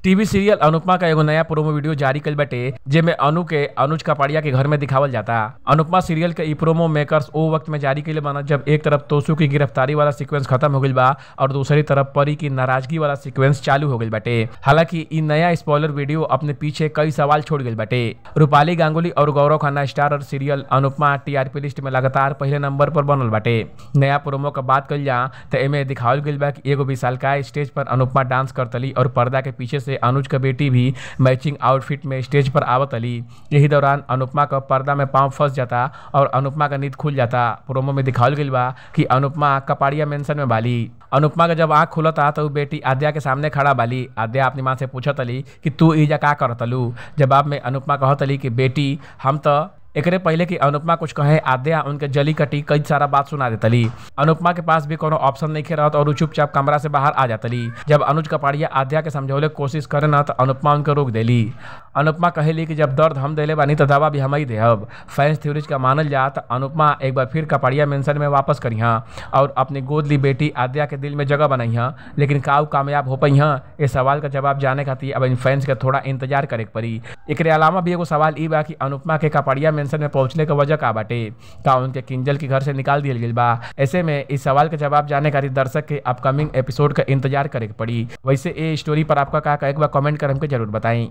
TV serial Anupama का एगो नया प्रोमो वीडियो जारी कइल बाटे, जेमे अनु के अनुज कपाड़िया के घर में दिखावल जाता। अनुपमा सीरियल के ई प्रोमो मेकर्स ओ वक्त में जारी कइले बान जब एक तरफ तोसू की गिरफ्तारी वाला सीक्वेंस खत्म हो गइल बा और दूसरी तरफ परी की नाराजगी वाला सीक्वेंस चालू हो गइल बाटे। हालांकि ई नया स्पॉइलर वीडियो अपने पीछे कई सवाल छोड़ गइल बाटे। रूपाली गांगुली और गौरव खन्ना स्टार और सीरियल अनुपमा टीआरपी लिस्ट में लगातार पहले नंबर पर बनल बाटे। नया प्रोमो का बात कइल जा त एमे दिखावल गइल बा कि एगो विशालकाय स्टेज पर अनुपमा डांस करतली और पर्दा के पीछे से अनुज का बेटी भी मैचिंग आउटफिट में स्टेज पर आवतली। यही दौरान अनुपमा का पर्दा में पांव फंस जाता और अनुपमा का नींद खुल जाता। प्रोमो में दिखावल गइल बा कि अनुपमा कपाड़िया मेंशन में बाली। अनुपमा का जब आँख खुलता तो बेटी आद्या के सामने खड़ा बाली। आद्या अपनी माँ से पूछतली कि तू ईजा का करतलू। जवाब में अनुपमा कहतली कि बेटी हम तो एकरे पहले कि अनुपमा कुछ कहे आद्या उनके जली कटी कई सारा बात सुना देतली। अनुपमा के पास भी कोनो ऑप्शन नहीं रहत और चुपचाप कमरा से बाहर आ जातली। जब अनुज कपाड़िया आद्या के समझौले कोशिश करे न तो अनुपमा उनके रोक देली। अनुपमा कहेली कि जब दर्द हम देले बानी तो दवा भी हम ही देहब। फैंस थ्योरीज का मानल जा तो अनुपमा एक बार फिर कपाड़िया मेंशन में वापस करिहा और अपनी गोद ली बेटी आद्या के दिल में जगह बनाइहा, लेकिन काऊ कामयाब हो पाइहा इस सवाल का जवाब जाने खातिर अब इन फैंस के थोड़ा इंतजार करे पड़ी। एकरे अलावा भी एगो सवाल ई बा कि अनुपमा के कपाड़िया मेंशन में पहुंचने का वजह का बाटे, का उनके किंजल के घर से निकाल दिया गइल बा। ऐसे में इस सवाल के जवाब जाने खातिर दर्शक के अपकमिंग एपिसोड का इंतजार करे पड़ी। वैसे ये स्टोरी पर आपका का एक बार कमेंट कर हमको जरूर बताएं।